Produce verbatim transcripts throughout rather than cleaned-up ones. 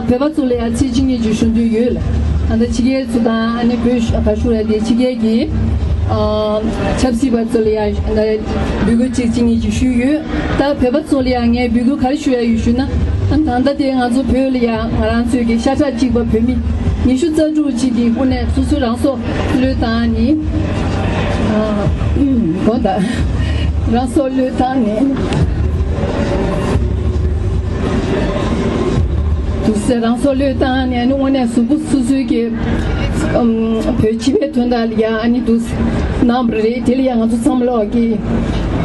བོད་པ་ཚོ་ལ་ཡང་ཚིག་གཅིག་གཉིས་ཅིག་ཞུ་འདོད་ཡོད་ལ། ཨ་ད་ཕྱི་རྒྱལ་ཚོ་དང་ཨ་ནི་བོད་ཤ་ག་ཞུ་ར་དེ་ཕྱི་རྒྱལ་གྱི་ཨ་ཆབ་སྲིད་པ་ཚོ་ལ་ཡང་ཨ་ད་འབོད་སྐུལ་གཅིག་གཅིག་གཉིས་ཅིག་ཞུས་ཡོད། ད་བོད་པ་ཚོ་ལ་ཡང་ངས་འབོད་སྐུལ་ག་རེ་ཞུ་ཡ་ཡོད་ཞུ་ན། ཨ་ད་ལྟ་དེ་ང་ཚོ་བོད་ལ་ཡང་ང་རང་ཚོའི་གི་ཤ་ཁྲག་གཅིག་པ་བོད་མི་ཉི་ཤུ་རྩ་དྲུག་ཅིག་གི་དངོས་གནས་སོ་སོའི་རང་སྲོག་བློས་བཏང་ནས་ཨ་གོ་ད་རང་སྲོག་བློས་བཏང་ནས། དུ་སེ་རང་སྲོག་བློས་བཏང་ནས་ཨ་ནི་དངོས་གནས་གཟུགས་པོ་སོ་སོའི་གི་ཨམ་བོད་སྤྱི་པའི་དོན་དག་ལ་ཡ་ཨ་ནི་དུ་གནང་བ་རེད། དེ་ལ་ཡ་ང་ཚོ་ཚང་མ་ལོག་གི་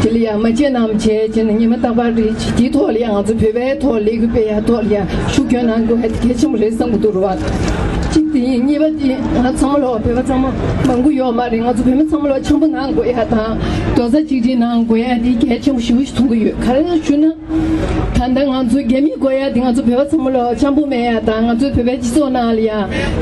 དེ་ལ་ཡ་མ་བརྗེད་གནང་བྱས་བྱས་ནས་ཉི་མ་རྟག་པར་རེད་ཅིག་དེའི་ཐོག་ལ་ཡ་ང་ཚོ་བོད་པའི་ཐོག་ལས་འགུལ་སྤེལ་ཡ་ཐོག་ལ་ཡ་ཤུགས་སྐྱོན་གནང་དགོས་ཡ་དེ་གལ་ཆེན་པོ་རེད་བསམ་གི་འདུག་རེད་བ། གཅིག་དེ་ཡིན། གཉིས་པ་དེ་ང་ཚང་མ་ལོག་བོད་པ་ཚང་མ་མང་པོ་ཡོད་མ་རེད། ང་ཚོ་བོད་མི་ཚང་མ་ལོག་འཆམ་པོ་གནང་དགོས་ཡ་དང་རྡོག་རྩ་གཅིག་སྒྲིལ་གནང་དགོས་ཡ་དེ་གལ་ཆེན་པོ་ཞེ་པོ་ཞིག་མཐོང་གི་ཡོད། ག་རེ་ཞུ་ན། ད་ལྟ་ང་ཚོ་རྒྱ་མི་དགོས་ཡ་དེ་ང་ཚོ་བོད་པ་ཚང་མ་ལ་འཆམ་པོ་མེད་ཡ་དང་ང་ཚོའི་བོད་པའི་སྤྱི་ཚོགས་ནང་ལ་ཡ་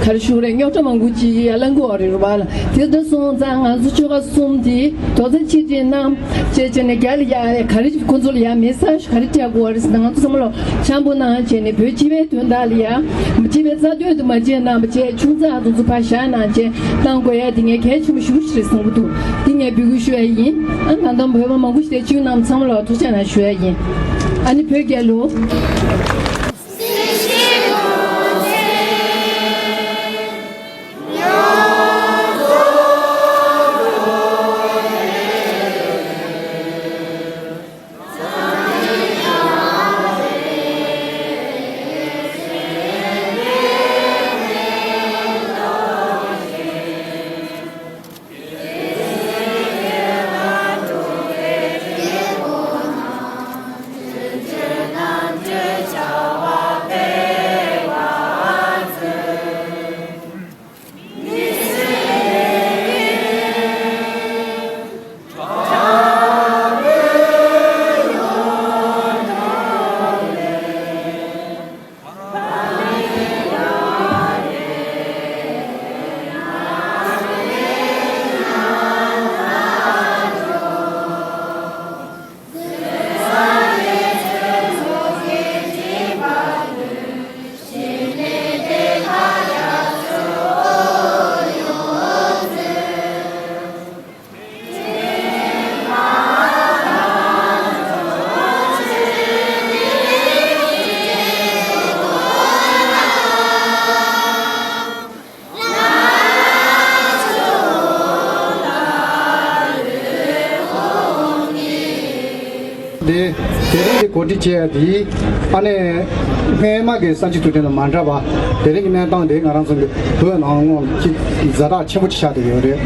ག་རེ་ཞུ་རེད། རྙོག་དྲ་མང་པོ་ཅིག་ཡ་ལངས་ཀྱི་ཡོད་རེད་བ་ལ། དེ་འདྲ་སོང་ཙང་ང་ཚོ་ཆོལ་ཁ་གསུམ་དེ་རྡོག་རྩ་གཅིག་སྒྲིལ་གནང་བྱས་བྱས་ནས་རྒྱ་ལ་ཡ་ག་རེ་ཁོ་ཚོ་ལ་ཡ་མེ་སེ་ཇི་ག་རེ་སྤྲད་དགོས་རེད་ཟེར་ན། ང་ཚོ་ཚང་མ་ལ་འཆམ་པོ་གནང་བྱས་ནས་བོད་སྤྱི་པའི་དོན་དག་ལ་ཡ་སྤྱི་པའི་རྩ་དོན་དུ་མ་བྱས་གནང་བ་བྱས་ཆུང་ཙག་དེ་ཚོ་ཕར་བཞག་གནང་བྱས་གནང་དགོས་ཡ་དེ་ངས་གལ་ཆེན་པོ་ཞེ་པོ་ཞིག་རེད་བསམ་གྱི་འདུག་དེ་ངས་འབོད་སྐུལ་ཞུ་ཡ་ཡིན། ཨ་ད་ལྟ་བོད་པ་མང་པོ་ཞིག་དེ་བཅུག་གནང་ཚང་མ་ལ་ཐུགས་རྗེ་གནང་ཞུ་ཡ་ཡིན། ཨ་ནི་བོད་རྒྱལ་ལོ། དེ་དེ་རིང་གི་གོ་སྒྲིག་བྱས་ཡ་དེ་ཨ་ནི་སྔས་མ་གི་གསར་འགྱུར་དུས་དྲན་དང་མ་འདྲ་བ། དེ་རིང་གི་གནས་སྟངས་དེ་ང་རང་ཚོ་གི་བོད་ནང་ངོ་གཅིག་ཛ་དྲག་ཆེན་པོ་ཅིག་ཆགས་བསྡད་ཡོད་རེད།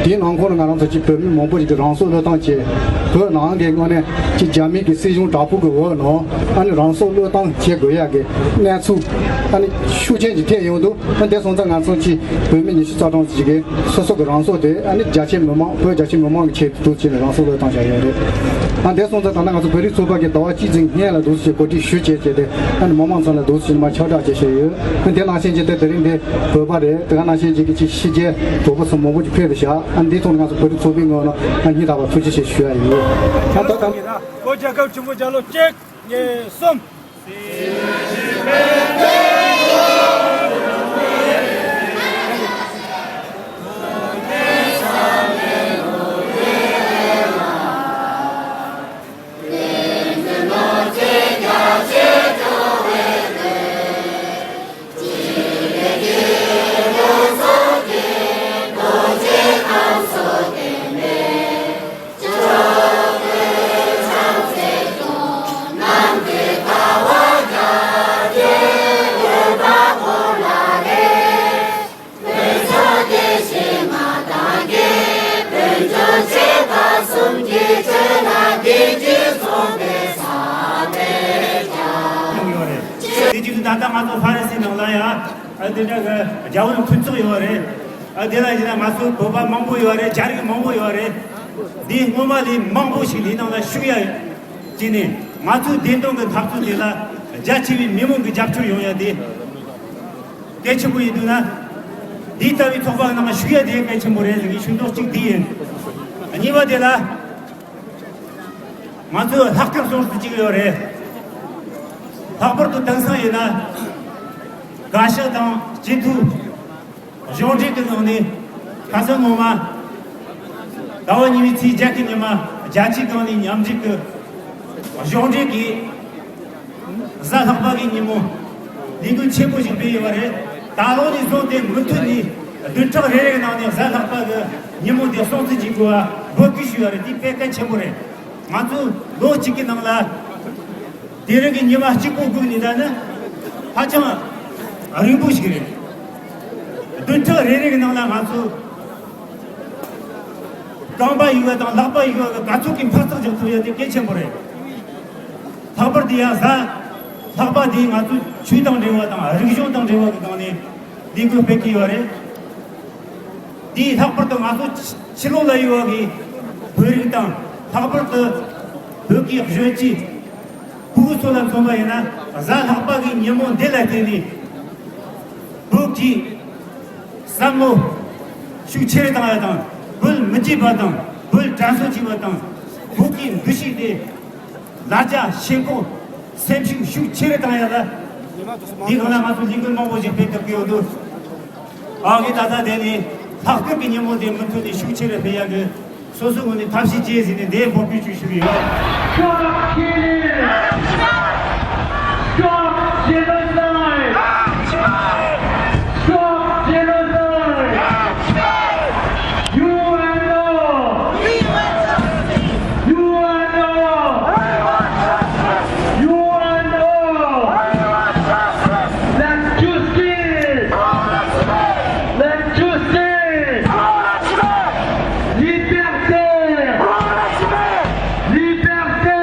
དེའི་ནང་ཁོངས་ནས་ང་རང་ཚོ་གཅིག་བོད་མི་མང་པོ་ཞིག་གིས་རང་སྲོག་བློས་བཏང་བྱས། བོད་ནང་གི་དངོས་གནས་གཅིག་རྒྱ་མི་གི་སྲིད་གཞུང་དྲག་པོ་གི་འོག་ནང་ཨ་ནི་རང་སྲོག་བློས་བཏང་བྱེད་དགོས་ཡ་གི་གནས་ཚུལ་ཨ་ནི་ཤུགས་ཆེན་ཅིག་ཐེབས་ཡོང་དུས། ཨ་དེ་སོང་ཙང་ང་ཚོ་གཅིག་བོད་མི་ཉི་ཤུ་རྩ་གྲངས་ཅིག་གིས་སོ་སོ་གི་རང་སྲོག་དེ་ཨ་ནི་རྒྱ་ཆེ་མི་མང་བོད་རྒྱ་ཆེ་མི་མང་གི་ཆེད་དུ་འདུག་བྱས་ནས་རང་སྲོག་བློས་བཏང་བཞག་ཡོད་རེད། ཨ་དེ་སོང་ཙང་ད་ལྟ་ང་ཚོ་བོད་རིགས་ཚོགས་པ་གིས་ཟླ་བ་གཅིག་ཙམ་སྔོན་ལ་འདུག་སེ་གོ་སྒྲིག་ཞུ་བྱས་བྱས་ཏེ་ཨ་ནི་མི་མང་ཚོ་ལ་འདུག་སེ་མར་ཁྱབ་བསྒྲགས་བྱས་བྱས་ཡོད། ཨ་དེ་ནང་བཞིན་བྱས་ཏེ་དེ་རིང་འདི་བོད་པ་རེད། དེ་ག་ནང་བཞིན་བྱས་ཀྱི་ཅིག་ཕྱི་རྒྱལ་བོད་པ་ཚོ་མང་པོ་ཅིག་ཕེབས་བཞག་ཨ་འདིའི་ཐོག་ནས་ང་ཚོ་བོད་རིགས་ཚོགས་པའི་ངོས་ནས་ཨ་སྙིང་ཐག་པ་ཐུགས་རྗེ་ཆེ་ཞུ་ཡ་ཡིན། ཨ་ད་ད་བོད་རྒྱལ་ཁབ་ཆེན་པོ་རྒྱལ་ལོ་གཅིག་གཉིས་གསུམ། ཡོང་ཡོད་རེད། དེ་རྗེས་སུ་ད་ལྟ་ང་ཚོ་ཕ་རི་སི་ནང་ལ་ཡང་ཨ་དེ་འདྲ་གི་རྒྱ་བོད་མཐུན་ཚོགས་ཡོད་རེད། ཨ་དེ་ལ་ཡིན་ན་ང་ཚོ་བོད་པ་མང་པོ་ཡོད་རེད། རྒྱ་རིགས་མང་པོ་ཡོད་རེད། འདི་སྔོན་མ་ལས་མང་པོ་ཞིག་འདི་ནང་ལ་ཞུགས་ཡ་བྱས་ནས་ང་ཚོའི་བདེན་དོན་གྱི་འཐབ་རྩོད་འདི་ལ་རྒྱ་ཆེ་བའི་མི་མང་གི་རྒྱབ་སྐྱོར་ཡོང་ཡ་དེ་གལ་ཆེན་པོ་ཡིན་འདུག་ན། འདི་ལྟ་བུའི་ཚོགས་པ་ནང་ཞུགས་ཡ་དེ་གལ་ཆེན་པོ་རེད་ཟེར་གྱི་ཞུ་མདོག་གཅིག་འདི་ཡིན། གཉིས་པ་དེ་ལ། ང་ཚོས་ལྷག་སྐབས་སོ་སོ་གཅིག་ཡོད་རེད། ལྷག་པར་དུ་དེང་སང་ཡིན་ན། བཀའ་ཤག་དང་སྤྱི་འཐུས་གཞུང་འབྲེལ་གྱི་ནང་ནས་ཁ་སང་ངོ་མ་ཟླ་བ་གཉིས་པའི་ཚེས་བརྒྱད་ཀྱི་ཉི་མ་རྒྱལ་སྤྱིའི་སྒང་ནས་མཉམ་འབྲེལ་གྱི་གཞུང་འབྲེལ་གྱི་གཟའ་ལྷག་པ་གི་ཉིན་མོ་ལས་འགུལ་ཆེན་པོ་ཞིག་སྤེལ་ཡོད་པ་རེད། ད་ལོ་ནས་བཟུང་སྟེ་མུ་མཐུད་ནས་བདུན་ཕྲག་རེ་རེའི་ནང་ནས་གཟའ་ལྷག་པ་གི་ཉིན་མོ་དེ་སྲུང་བརྩི་བྱེད་དགོས་པ་འབོད་སྐུལ་ཞུས་པ་རེད། དེ་དཔེ་གལ་ཆེན་པོ་རེད། ང་ཚོ་ལོ་གཅིག་གི་ནང་ལ་དེ་རིང་གི་ཉི་མ་གཅིག་པོ་སྒུག་ནས་བསྡད་ན་ཧ་ཅང་རིང་པོ་ཞིག་རེད། བདུན་ཕྲག་རེ་རེ་གི་ནང་ལ་ང་ཚོ་རྐང་པ་གཡུག་པ་དང་ལག་པ་གཡུག་པ་གི་ག་ཚོད་ཀྱི་འཕར་ཚག་རྒྱག་ཐུབ་ཡ་དེ་གལ་ཆེན་པོ་རེད། ལྷག་པར་དུ་ཡང་གཟའ་ལྷག་པ་དེ་ང་ཚོ་ཆོས་དང་འབྲེལ་བ་དང་རིག་གཞུང་དང་འབྲེལ་བ་གི་སྒང་ནས་ལས་འགུལ་སྤེལ་གྱི་ཡོད་རེད། དེས་ལྷག་པར་དུ་ང་ཚོ་ཕྱི་ཕྱི་ལོགས་ལ་ཡོད་པ་གི་བོད་རིགས་དང་ལྷག་པར་དུ་བོད་ཀྱི་གཞོན་སྐྱེས་ཕྲུ་གུ་ཚོ་ལ་མཚོན་པ་ཡིན་ན། གཟའ་ལྷག་པ་གི་ཉིན་མོ་འདི་ལ་བརྟེན་ནས་བོད་ཀྱི་བསམ་བློ་ཤུགས་ཆེ་རུ་བཏང་ཡ་དང་། བོད་མི་བརྗེད་པ་དང་། བོད་དྲན་གསོ་བྱེད་པ་དང་། བོད་ཀྱི་འདུ་ཤེས་དེ་ལ་རྒྱ་ཞེན་ཁོག་སེམས་ཤུགས་ཤུགས་ཆེ་རུ་བཏང་ཡ་ལ། འདི་གང་ལ་ང་ཚོ་ལས་འགུལ་མང་པོ་ཞིག་སྤེལ་ཐུབ་ཀྱི་ཡོད་འདུག་ཨ་ངས་ད་ལྟ་དེ་ནས་ལྷག་སྐུལ་གྱི་ཉིན་མོ་དེ་མུ་མཐུད་ནས་ཤུགས་ཆེ་རུ་སྤེལ་ཡག་གི་སོ་སོའི་ངོས་ནས་ཐབས་ཤེས་བྱེད་ཟེར་ནས་འདིར་འབོད་སྐུལ་ཞུ་ཞུ་གི་ཡོད། Stop killing! Stop genocide! Stop genocide! U N O! U N O! U N O! La justice! La justice! Liberté! Liberté!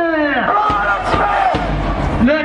La